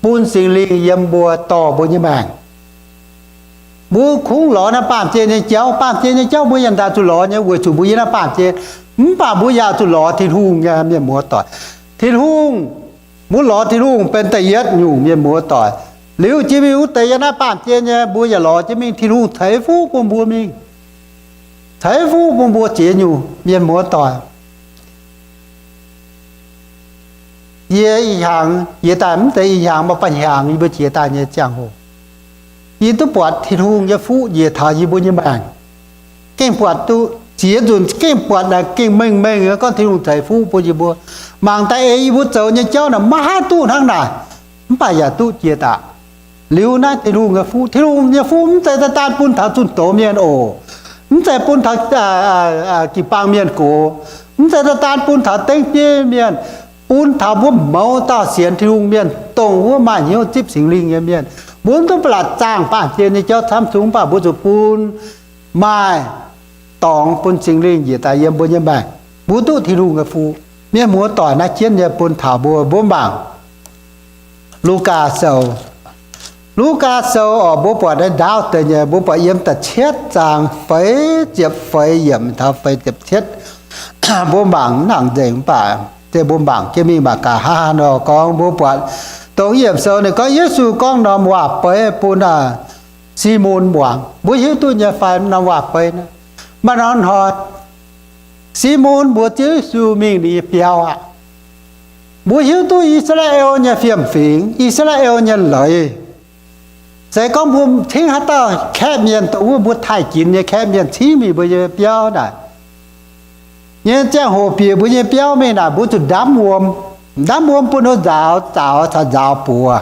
bun Singx Lingh yiem mbuo, dorh mbuo nyei maengc. Mbuo kungx lorz naaiv baamh gen nyei jauv. Baamh gen nyei jauv mbuo yaac ndaauh zuqc lorz nyei, weic zuqc mbuo yiem naaiv baamh gen. Mv baac mbuo yaac zuqc lorz Tin-Hungh nyei, mienh muoz-doic. Tin-Hungh, mbuo lorz Tin-Hungh benx da'yietv nyungc, mienh muoz-doic. Liuz jiex mingh wuov deix yiem naaiv baamh gen nyei, mbuo yaac lorz jiex mingh Tin-Hungh ceix fuqv bun mbuo mingh, ceix fuqv bun mbuo ziex nyungc, mienh muoz-doic. Yie ih hnyangx jiex daaih mv zeiz ih hnyangx, maaih ba'hnyangx yie mbuo jiex daaih nyei ziangh hoc, yie duqv buatc Tin-Hungh nyei fuqv njiec taux yie mbuo nyei maengc. Gengh buatc duqv ziex nzunc, gengh buatc naaic gengh mengh mengh gorngv Tin-Hungh ceix fuqv bun yie mbuo. Mangc daaih ei yie mbuo zoux nyei jauv naaic maiv haih duqv hnangv naaic, mv baac yaac duqv jiex daaih. Liuz naaiv Tin-Hungh nyei fuqv, Tin-Hungh nyei fuqv mv zeiz daaih daan bun taux zunh doz mienh oc, mv zeiz bun taux jiu-baang mienh gox, mv zeiz daaih daan bun taux dengv bieiv mienh, bun taux mbuo mouz dauh sienx Tin-Hungh mienh, dongh wuov maaih hnyouv zipv Singx Lingh nyei mienh. Mbuo mv duqv ba'laqc zaangh baamh gen nyei jauv camv zungv, mv baac mbuo zuqc bun maaih dorngx bun Singx Lingh njiec daaih yiem mbuo nyei maengc, mbuo duqv Tin-Hungh nyei fuqv. Mienh muoz-doic naaiv jienv nyei bun taux mbuo, mbuo mangc Lugaa Sou. Lugaa Sou oc, mbuo buatc naaiv ndaauv deix nyei, mbuo buatc yiem da'cietv zaang feix ziepc feix yiemc taux feix ziepc cietv. Mbuo mangc mv nangc nzengc, mv baac se mbuo mangc jienv mingh mangc gaax hnangv haaix nor gorngv. Mbuo buatc dongh yiem sou ninh gorngv Yesu gorngv norm waac-beiv bun Simon muangx. Mbuo hiuv duqv nyei fai norm waac-beiv naaiv? Maaih norm hnoi Simon mbuox Ziouv Yesu mingh ninh nyei biauv aqv. Mbuo hiuv duqv I^saa^laa^en nyei fiem-fingx, I^saa^laa^en nyei leiz. Se gorngv mbuo cingv haaix dauh kaeqv mienh, dongh wuov mbuo taaih ginx nyei kaeqv mienh cingv mingh mbuo nyei biauv naaic, nyei ziangh hoc bieqc mbuo nyei biauv mingh naaic, mbuo zuqc ndamv wuom. Ndamv wuom bun ninh nzaaux zaux caux nzaaux buoz.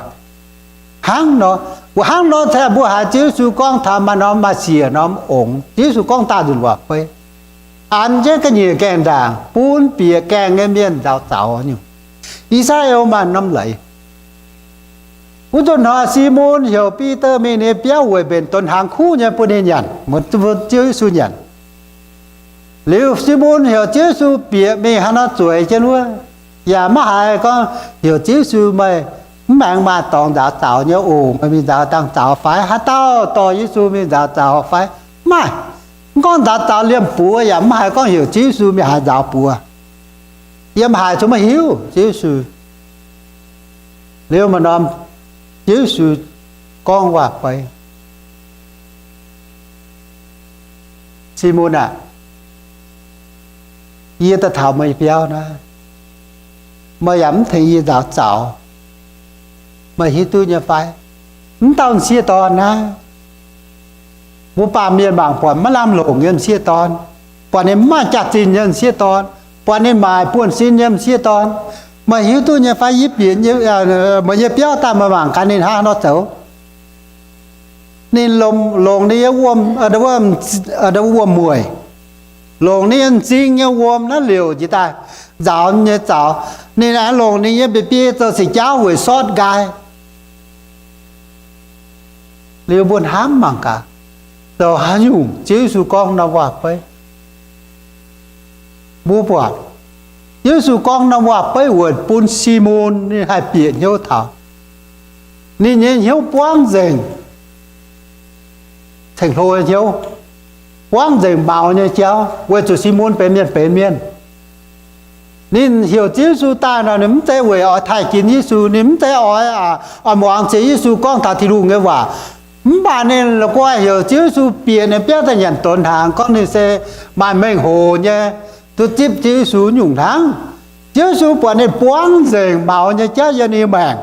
Hnangv nor, hnangv nor se mbuo haiz Ziouv Yesu gorngv taux maaih norm maaih siec norm ongx. Ziouv Yesu gorngv daauh nzunc waac-beiv, an jienv ga'nyiec gaengh ndaangc bun bieqc gaengh nyei mienh nzaaux zaux nyungc. I^saa^laa^en maaih norm leiz. Wuov nzunc hnoi Simon heuc Bide mingh ninh nyei biauv weic mbenc donx hnaangx kuv nyei bun ninh nyanc, Ziouv Yesu nyanc. Liuz Simon heuc Ziouv Yesu bieqc mingh hnangv nor zueiz jienv wuov, yaac maiv haiz gorngv heuc Ziouv Yesu, meih mv maengx maaih dorngx nzaaux zaux nyei oc, meih mingh nzaaux dangh zaux fai? Haaix dauh dorh Yesu mingh nzaaux zaux fai? Mv maaih. Mv gorngv nzaaux zaux liemh buoz yaac mv haiz gorngv heuc Ziouv Yesu mingh haaix nzaaux buoz. Yiem haaix zuqc maiv hiuv Ziouv Yesu. Liuz maaih norm Ziouv Yesu gorngv waac-beiv, Simon aah, yie daaih taux meih biauv naaiv, meih yaac mv tengx yie nzaaux zaux. Meih hiuv duqv nyei fai? Mv dauh m'sieqv dorn naaiv, mbuo baamh mienh mangc buatc maiv lamh longc nyei m'sieqv dorn, buatc ninh mv maaih jaax-zinh nyei m'sieqv dorn, buatc ninh maaic buonv-sin nyei m'sieqv dorn. Meih hiuv duqv nyei fai? Yie bieqc meih nyei biauv daaih, meih mangc gaax ninh hnangv haaix nor zoux. Ninh longc ninh nyei wuom, wuom-mueic, longc ninh nyei m'zing nyei wuom naaiv liouc njiec daaih nzaaux nyei zaux. Ninh aengx longc ninh nyei mba'biei zoux sic jaauv weic sortv nqaai. Liuz mbuo hnamv mangc gaax, zoux haaix nyungc Ziouv Yesu gorngv norm waac-beiv? Mbuo buatc Yesu gorngv norm waac-beiv weic bun Simon ninh haih bieqc hnyouv taux. Ninh nyei hnyouv buangv nzengc, ceng-hlo nyei hnyouv, buangv nzengc maux nyei jauv weic zuqc Simon benx mienh benx mienh. Ninh heuc Ziouv Yesu daaih nor, ninh mv zeiz weic oix taaih ginx Yesu, ninh mv zeiz oix, oix muangx ziex Yesu gorngv taux Tin-Hungh nyei waac. Mv baac ninh la'guaih heuc Ziouv Yesu bieqc ninh biauv daaih nyanc donx hnaangx, gorngv ninh se maaih mengh hoc nyei duqv zipv Ziouv Yesu nyungc hnangv. Ziouv Yesu buatc ninh buangv nzengc maux nyei jauv yiem ninh maengc,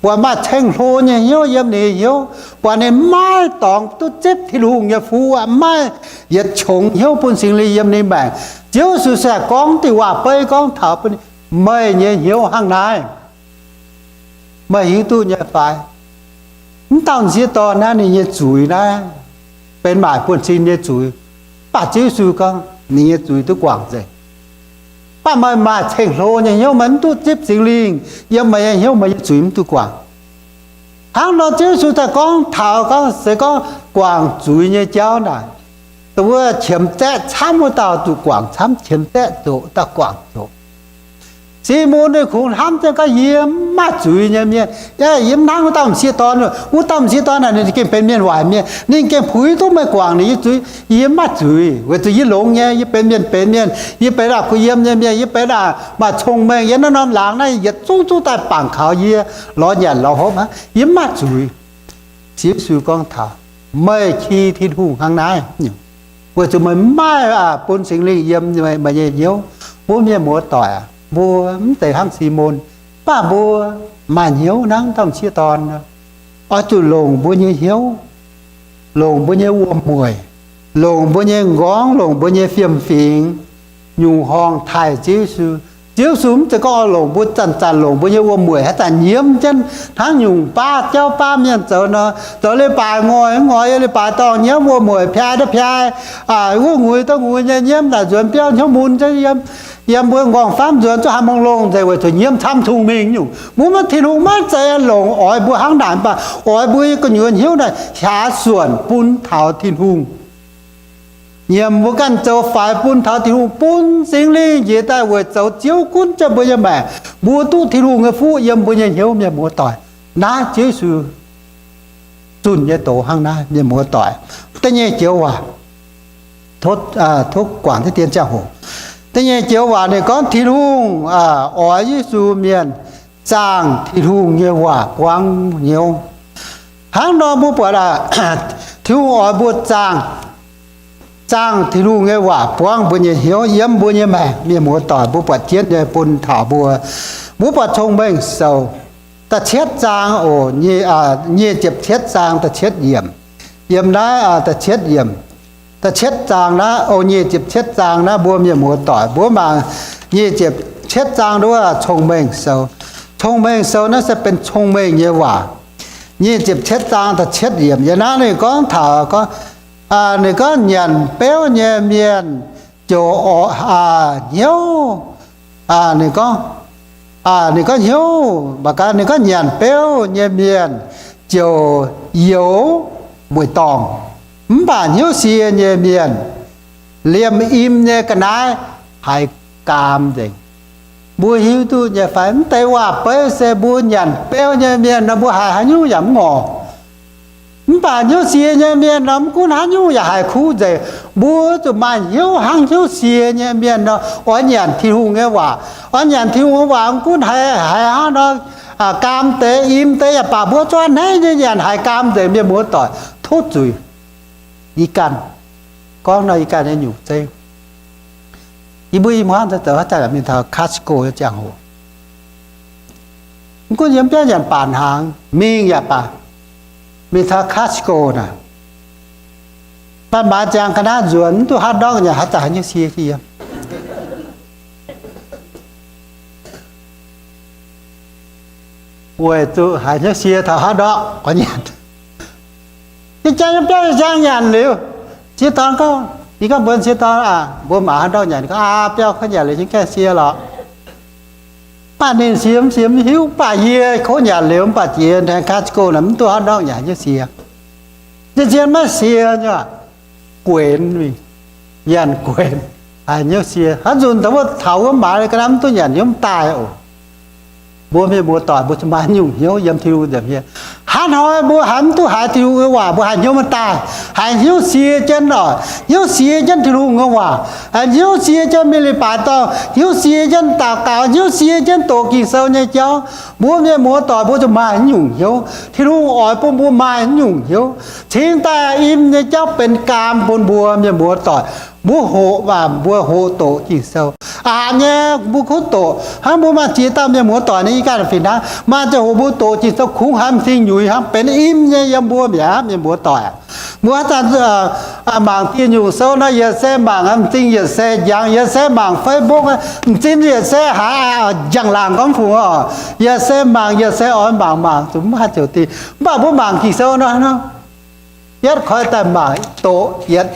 buatc maaih ceng-hlo nyei hnyouv yiem ninh nyei hnyouv, buatc ninh maiv dorngx duqv zipv Tin-Hungh nyei fuqv aqv, maiv yietc qongx hnyouv bun Singx Lingh yiem ninh maengc. Ziouv Yesu se gorngv diuh waac-beiv gorngv taux bun ninh, meih nyei hnyouv hnangv naaiv, meih hiuv duqv nyei fai? Mv dauh m'sieqv dorn naaiv ninh nyei zuiz naaiv benx maaic buonv-sin nyei zuiz. Mv baac Ziouv Yesu gorngv ninh nyei zuiz duqv guangc nzengc. Mv baac meih maaih ceng-hlo nyei hnyouv, meih mv duqv zipv Singx Lingh yiem meih nyei hnyouv, meih nyei zuiz mv duqv guangc. Hnangv nor Ziouv Yesu daaih gorngv taux gorngv se gorngv guangc zuiz nyei jauv naaic, wuov qiemx zaeqv camv wuov dauh zuqc guangc camv, qiemx zaeqv zoqc dauh guangc zoqc. Simon ninh kungx hnamv jienv gorngv, yie mv maaih zuiz nyei mienh. Yie mv hnangv wuov dauh m'sieqv dorn. Wuov dauh m'sieqv dorn naaic ninh gengh benx mienh waaic mienh, ninh gengh puix duqv meih guangc ninh nyei zuiz. Yie mv maaih zuiz weic zuqc yie longx nyei, yie benx mienh benx mienh, yie benx aac kuh yiem nyei mienh, yie benx aac maaih cong-mengh, yie naaiv norm laangz naaiv yietc zungv zungv daaih bangc kaux yie, lorz nyanc lorz hopv aqv, yie mv maaih zuiz. Ziouv Yesu gorngv taux, meih qi Tin-Hungh hnangv naaiv, weic zuqc meih mv maaih bun Singx Lingh yiem meih nyei hnyouv. Mbuo mienh muoz-doic aac, mbuo mv zeiz hnangv Simon. Mv baac mbuo maaih hnyouv hnangv dauh m'sieqv dorn, oix zuqc longc mbuo nyei hnyouv, longc mbuo nyei wuom-mueic, longc mbuo nyei m'nqorngv, longc mbuo nyei fiem-fingx, nyungc horngh taaih Ziouv Yesu. Ziouv Yesu mv zeiz gorngv oix longc mbuo zanc-zanc longc mbuo nyei wuom-mueic haaix zanc nyiemv jienv hnangv nyungc baav jauv baav mienh zoux nor, zoux leiz-baaix ngoi ngoi, leiz-baaix dorngh nyiemv, wuom-mueic piaa daaih piaa, wuov ngui daaih ngui nyei nyiemv, naaic nzuonx biauv hnyouv mun jienv yiem, yiem mbuo m'nqorngv-famv nzuonx zuqc haaix mungh longh nzengc weic zuqc nyiemv camv tungh mingh nyungc. Mbuo maiv, Tin-Hungh maiv zeiz longc oix mbuo hnangv naaic, mv baac oix mbuo nyei gu'nyuoz hnyouv naaic hiaaux suonc bun taux Tin-Hungh. Nyiemc mbuo ganh zoux faix bun taux Tin-Hungh, bun Singx Lingh njiec daaih weic zoux Ziouv gunv jienv mbuo nyei maengc, mbuo duqv Tin-Hungh nyei fuqv yiem mbuo nyei hnyouv, mienh muoz-doic. Naaiv Ziouv Yesu zunh nyei doz hnangv naaiv, mienh muoz-doic. Da'nyeic joux waac, tov guangc deix dien ziangh hoc. Da'nyeic joux waac ninh gorngv Tin-Hungh oix Yesu mienh zaangh Tin-Hungh nyei waac buangv hnyouv. Hnangv nor mbuo buatc aac, Tin-Hungh oix mbuo zaangh, zaangh Tin-Hungh nyei waac buangv mbuo nyei hnyouv yiem mbuo nyei maengc, mienh muoz-doic. Mbuo buatc jienv nyei bun taux mbuo, mbuo buatc Cong-Mengh Sou da'cietv zaang oc, nyic ziepc cietv zaang da'cietv yiemc. Yiem naaiv da'cietv yiemc, da'cietv zaang naaiv oc, nyic ziepc cietv zaang naaiv mbuo mienh muoz-doic, mbuo mangc nyic ziepc cietv zaang nduov Cong-Mengh Sou. Cong-Mengh Sou naaiv se benx cong-mengh nyei waac. Nyic ziepc cietv zaang da'cietv yiemc yiem naaiv ninh gorngv taux gorngv, ninh gorngv nyanc beuv nyei mienh ziouc hnyouv, ninh gorngv, ninh gorngv hnyouv, mangc gaax, ninh gorngv nyanc beuv nyei mienh ziouc youx mueiz-dorngh, mv baac hnyouv sie nyei mienh liemh im nyei ga'naaiv haiz gaam nzengc. Mbuo hiuv duqv nyei fai? Mv deix waac-beiv se mbuo nyanc beuv nyei mienh nor, mbuo haiz haaix nyungc yaac mv ngorc. Mv baac hnyouv sie nyei mienh nor, mv gunv haaix nyungc yaac haiz kuv nzengc. Mbuo zuqc maaih hnyouv hnangv hnyouv sie nyei mienh nor, oix nyanc Tin-Hungh nyei waac. Oix nyanc Tin-Hungh nyei waac, mv gunv haiz, haiz hnangv nor, gaam deix, im deix, yaac baac mbuo zuqc hneiv nyei nyanc haiz gaam nzengc, mienh muoz-doic. Tov zuiz. Yie ganh gorngv nor, yie ganh nyei nyungc zeiv. Yie mbuo i hmuangv zoux haaix zanc mingh taux Costco nyei ziangh hoc, mv gunv yiem biauv nyanc baac hnaangx mingh yaac baac, mingh taux Costco naaic, baac maaiz ziangx ga'naaiv nzuonx mv duqv hotdog nyanc, haaix zanc haiz hnyouv sie yiem. Weic zuqc haiz hnyouv sie taux hotdog oix nyanc. Yie jangx yiem biauv yie jangx nyanc liuz, sieqv dorn gorngv, yie gorngv mbuox sieqv dorn, mbuo mangc hotdog nyanc. Aa, biauv kouv nyanc liuz jienv gaengh sie lorqc. Mv baac ninh sie mv sie mv hiuv, mv baac yie kouv nyanc liuz mv baac jiex Costco naaic mv duqv hotdog nyanc hnyouv sie. Zien-zien maiv sie nyei, guenx mingh, nyanc guenx, haiz hnyouv sie. Haaix nzunc dongh wuov taux wuov maaiz ga'naaiv mv duqv nyanc hnyouv mv daaih oc. Mbuo mienh muoz-doic mbuo zuqc maaih nyungc hnyouv yiem Tin-Hungh nza'hmien. Hnangv hnoi mbuo haiz mv duqv haiz Tin-Hungh nyei waac, mbuo haiz hnyouv maiv daaih, haiz hnyouv sie jienv oc, hnyouv sie jienv Tin-Hungh nyei waac, haiz hnyouv sie jienv mingh leiz-baaix dorngh, hnyouv sie jienv daux gaux, hnyouv sie jienv doqc Ging-Sou nyei jauv. Mbuo mienh muoz-doic mbuo zuqc maaih nyungc hnyouv. Tin-Hungh oix bun mbuo maaih nyungc hnyouv. Cingx daaih im nyei jauv benx gaam bun mbuo mienh muoz-doic. Mbuo hoqc waac, mbuo hoqc doqc Ging-Sou. Aqc nyei mbuo kuv doqc. Hnangv mbuo maaih ziex dauh mienh muoz-doic nyei, yie ganh fih hnangv. Maaih ziangh hoc mbuo doqc Ging-Sou kungx haiz m'zing nyuiz hnangv, benx im nyei yiem mbuo mi'aqv mienh muoz-doic. Mbuo haaix zanc mangc dieh nyungc sou nor, yietc se mangc m'zing yietc se njangx, yietc se mangc Facebook, m'zing yietc se haiz njang-laangc gorngv fungc oc. Yietc se mangc yietc se oix mangc, mangc zuqc mv haih ziouc dieh. Mv baac mbuo mangc Ging-Sou nor, yietv koi daaih mangc doqc yietc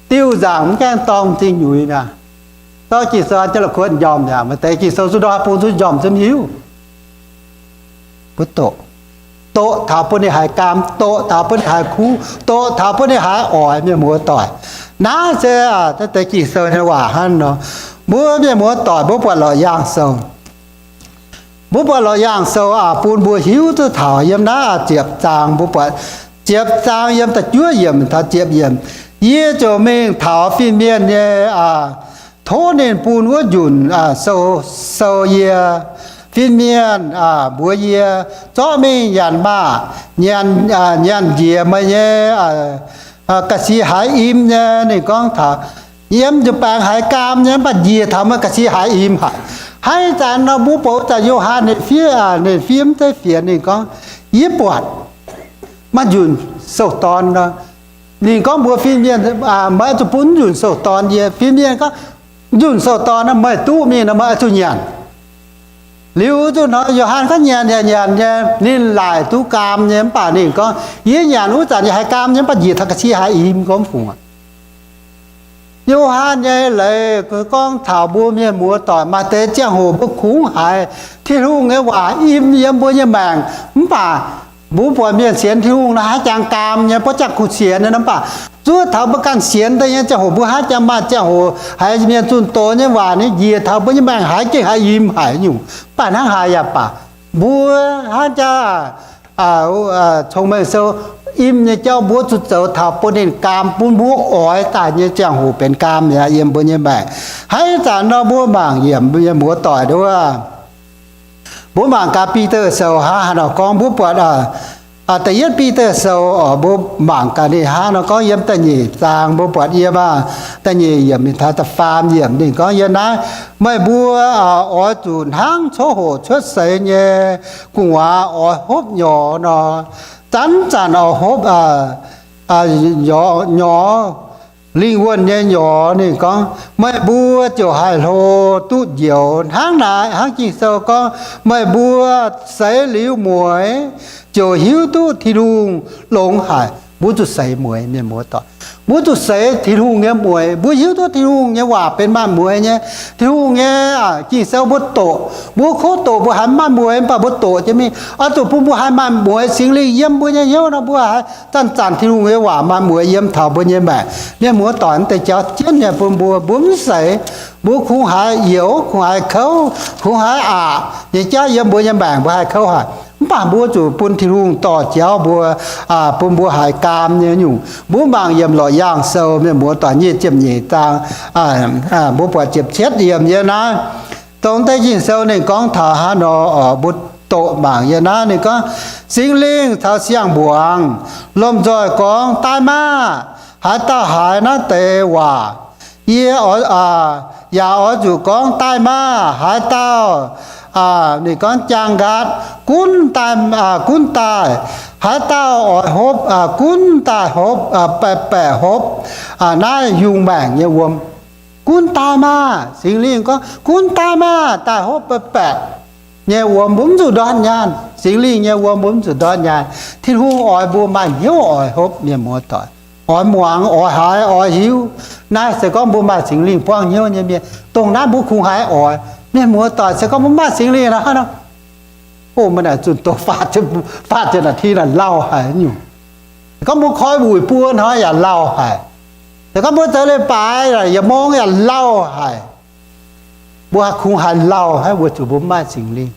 diuh nzaangc mv gaengh dorng m'zing nyuiz mi'aqv. Dorh Ging-Sou jienv la'kuotv m'njormh mi'aqv. Maaih deix Ging-Sou zuqc ndortv bung zuqc m'njormh zungv hiuv. Mbuo doqc, doqc taux bun ninh haiz gaam, doqc taux bun ninh haiz kuv, doqc taux bun ninh haiz oix mienh muoz-doic. Naaiv se deix Ging-Sou nyei waac hnangv nor. Mbuo mienh muoz-doic mbuo buatc Lorqc Yaangh Sou. Mbuo buatc Lorqc Yaangh Sou bun mbuo hiuv duqv taux yiem naaiv ziepc zaang, mbuo buatc ziepc zaang yiem da'juov yiemc taux ziepc yiemc. Yie ziouc mingh taux fin-mienh nyei, tov ninh bun wuov njunc sou, sou yie. Fin-mienh mbuox yie, zorqv mingh nyanc maah! Nyanc, nyanc njiec meih nyei ga'sie haiz im nyei. Ninh gorngv taux, yiem njiec baengx haiz gaam nyei, mv baac njiec taux meih ga'sie haiz im haic. Hnangv ih zanc nor mbuo buatc wuov zanc Yo^han ninh fiev, ninh fiev mv zeiz fienx, ninh gorngv, yie buatc maaih nzunc sou-dorn nor. Ninh gorngv mbuox fin-mienh, meih oix zuqc bun nzunc sou-dorn yie. Fin-mienh gorngv, nzunc sou-dorn nor meih duqv mingh nor meih oix zuqc nyanc. Liuz zuqc hnoi Yo^han gorngv nyanc yaac nyanc nyei, ninh laaic duqv gaam nyei, mv baac ninh gorngv, yie nyanc wuov zanc yaac haiz gaam nyei, mv baac njiec taux ga'sie haiz im gormx fungc aqv. Yo^han nyei leiz gorngv taux mbuo mienh muoz-doic maaih deix ziangh hoc mbuo kungx haiz Tin-Hungh nyei waac im yiem mbuo nyei maengc, mv baac mbuo buatc mienh sienx Tin-Hungh nor haaix jangx gaam nyei, bov jangx kuh sienx nyei nor, mv baac zuov taux mbuo ganh sienx deix nyei ziangh hoc mbuo haaix jangx maaih ziangh hoc haiz mienh zunh doz nyei waac ninh njiec taux mbuo nyei maengc haiz gengh haiz im haic nyungc. Mv baac hnangv haaix yaac baac, mbuo hnangv jaa Cong-Mengh Sou im nyei jauv mbuo zuqc zoux taux bun ninh gaam, bun mbuo oix daaih nyei ziangh hoc benx gaam mi'aqv yiem mbuo nyei maengc. Hnangv ih zanc nor mbuo mangc yiemc mienh muoz-doic nduov. Mbuo mangc gaax Bide Sou hnangv haaix nor gorngv, mbuo buatc da'yietv Bide Sou oc, mbuo mangc gaax ninh hnangv nor gorngv yiem da'nyeic zaang, mbuo buatc yiem aac, da'nyeic yiemc mingh taux da'faam yiemc ninh gorngv yiem naaiv, meih mbuo oix zuqc hnangv coqv hoqc cuotv seix nyei gu'nguaaz oix hopv nyorx nor, zanc-zanc oix hopv nyorx, lingh wuonh nyei nyorx. Ninh gorngv, meih mbuo ziouc haih hlo duqv njoux. Hnangv naaic, hnangv Ging-Sou gorngv, meih mbuo seix liuz mueiz ziouc hiuv duqv Tin-Hungh longx haic. Mbuo zuqc seix mueiz, mienh muoz-doic. Mbuo zuqc seix Tin-Hungh nyei mueiz. Mbuo hiuv duqv Tin-Hungh nyei waac benx maaih mueiz nyei. Tin-Hungh nyei Ging-Sou mbuo doqc, mbuo kov doqc mbuo haiz maaih mueiz, mv baac mbuo doqc jienv mingh. Oix zuqc bun mbuo haih maaih mueiz Singx Lingh yiem mbuo nyei hnyouv nor, mbuo haih zanc-zanc Tin-Hungh nyei waac maaih mueiz yiem taux mbuo nyei maengc. Mienh muoz-doic, mv deix jauv jienv nyei bun mbuo, mbuo mv seix. Mbuo kungx haiz youz, kungx haiz kouv, kungx haiz aqc nyei jauv yiem mbuo nyei maengc mbuo haih kouv haic. Mv baac mbuo zuqc bun Tin-Hungh dorh jauv mbuo, bun mbuo haiz gaam nyei nyungc. Mbuo mangc yiem Lorqc Yaangh Sou, mienh muoz-doic, nyic ziepc nyeic zaang, mbuo buatc ziepc cietv yiemc yiem naaiv. Dongh deix Ging-Sou ninh gorngv taux hnangv nor oc, mbuo doqc mangc yiem naaiv ninh gorngv, Singx Lingh caux siang-mbuangz lomh nzoih gorngv, daaih maah! Haaix dauh haiz naaiv deix waac, yie oix, yaac oix zuqc gorngv, daaih maah! Haaix dauh, ninh gorngv, jaang nqaatv, gunv daaih, gunv daaih. Haaix dauh oix hopv, gunv daaih hopv, baeqc baeqc hopv. Naaiv yungh maengc nyei wuom. Gunv daaih maah! Singx Lingh gorngv, gunv daaih maah! Daaih hopv baeqc baeqc nyei wuom, mbuo mv zuqc ndortv nyaanh. Singx Lingh nyei wuom mbuo mv zuqc ndortv nyaanh. Tin-Hungh oix mbuo maaih hnyouv oix hopv, mienh muoz-doic. Oix muangx, oix haiz, oix hiuv. Naaiv se gorngv mbuo maaih Singx Lingh buangv hnyouv nyei mienh, dongh naaiv mbuo kungx haiz oix. Mienh muoz-doic, se gorngv mbuo maaih Singx Lingh nor, o, mbuo naaic zunh doz faatv, faatv jienv naaic ti naaic lauh haic nyungc. Se gorngv mbuo koi wuic buo hnoi yaac lauh haic. Se gorngv mbuo zoux leiz-baaix yaac mong yaac lauh haic. Mbuo kungx haiz lauh haic weic zuqc mbuo mv maaih Singx Lingh.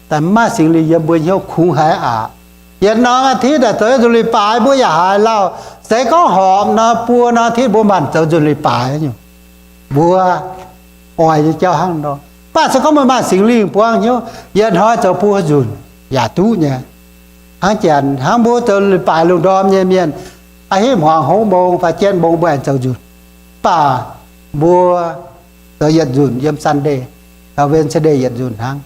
Daaih mv maaih Singx Lingh yiem mbuo hnyouv kungx haiz aqc. Yietc norm aa^titv daaih zoux nzunc leiz-baaix mbuo yaac haiz lauh. Se gorngv horpc nor buo norm aa^titv mbuo maanc zoux nzunc leiz-baaix nyungc. Mbuo oix nyei jauv hnangv nor. Mv baac se gorngv meih maaih Singx Lingh buangv hnyouv, yietc hnoi zoux buo nzunc yaac duqv nyei. Hnangv janx, hnangv mbuo zoux leiz-baaix lungh ndorm nyei mienh, a'hipv hmuangx hov mong fai jienv mong mbuo aengx zoux nzunc. Mv baac mbuo zoux yietc nzunc yiem Sunday, Wednesday yietc nzunc hnangv.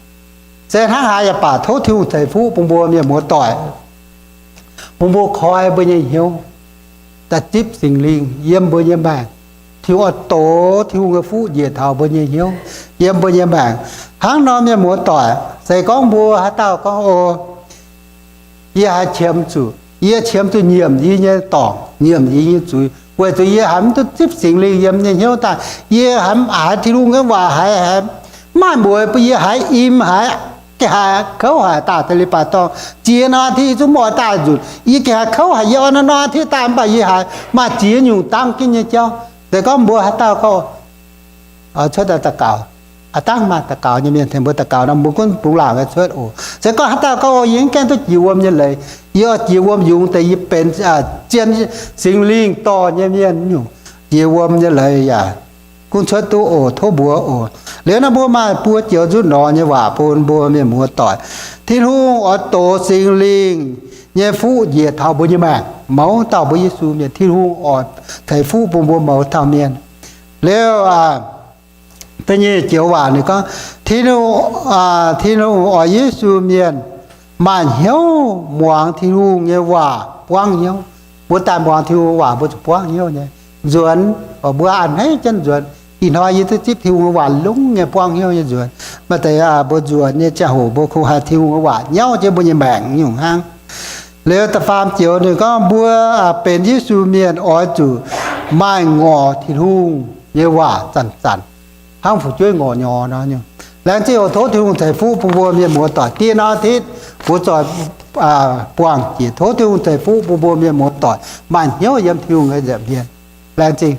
Se hnangv haaix yaac baac tov Tin-Hungh ceix fuqv bun mbuo mienh muoz-doic, bun mbuo koi mbuo nyei hnyouv daaih zipv Singx Lingh yiem mbuo nyei maengc. Tin-Hungh oix dox Tin-Hungh nyei fuqv njiec taux mbuo nyei hnyouv, yiem mbuo nyei maengc. Hnangv nor mienh muoz-doic, se gorngv mbuo haaix dauh gorngv, O, yie haiz qiemx zuqc, yie qiemx zuqc nyiemc yie nyei dorngc, nyiemc yie nyei zuiz, weic zuqc yie haiz mv duqv zipv Singx Lingh yiem nyei hnyouv daaih. Yie haiz mv haiz Tin-Hungh nyei waac haiz, haiz mv maaih mbuox bun yie haiz im haiz, gengh haiz kouv haic daaih deix leiz-baaix dorngh. Ziex norm aa^titv yie zungv mv oix daaih nzunc. Yie gengh haiz kouv haic, yie oix norm norm aa^titv daaih mv baac yie haiz maaih ziex nyungc dangv jienv nyei jauv. Se gorngv mbuo haaix dauh gorngv, cuotv daaih daux gaux, aav dangh maaih daux gaux nyei mienh tengx mbuo daux gaux nor, mbuo gunv bungx laangc cuotv oc. Se gorngv haaix dauh gorngv, O, yie mv gaengh duqv jiex wuom nyei leiz, yie oix jiex wuom yungz deix yie benx zien Singx Lingh dorh nyei mienh nyungc, jiex wuom nyei leiz yaac gunv cuotv duqv oc. Tov mbuox oc. Liuz nor mbuo maaih buo joux nzutv nor nyei waac bun mbuo mienh muoz-doic. Tin-Hungh oix dox Singx Lingh nyei fuqv njiec taux mbuo nyei maengc. Mouz dauh mbuo Yesu mienh, Tin-Hungh oix ceix fuqv bun mbuo mouz dauh mienh. Liuz, Da'nyeic joux waac ninh gorngv, Tin-Hungh, Tin-Hungh oix Yesu mienh maaih hnyouv muangx Tin-Hungh nyei waac buangv hnyouv. Mbuo daaih muangx Tin-Hungh waac mbuo zuqc buangv hnyouv nyei. Nzuonx, mbuo a'hneiv jienv nzuonx. Ih hnoi yie duqv zipv Tin-Hungh waac longx nyei, buangv hnyouv nyei nzuonx. Maaih deix mbuo nzuonx nyei ziangh hoc mbuo kungx haih Tin-Hungh waac nyauv jienv mbuo nyei maengc nyungc hnangv. Liuz da'faam joux ninh gorngv mbuo benx Yesu mienh oix zuqc maaih ngorc Tin-Hungh nyei waac zanc-zanc, hnangv fu'jueiv ngorc nyorx nor nyungc. Laengz zingh oc. Tov Tin-Hungh ceix fuqv bun mbuo mienh muoz-doic. Dieh norm tit mbuo zoih buangh jiex. Tov Tin-Hungh ceix fuqv bun mbuo mienh muoz-doic maaih hnyouv yiem Tin-Hungh nyei nza'hmien. Laengz zingh.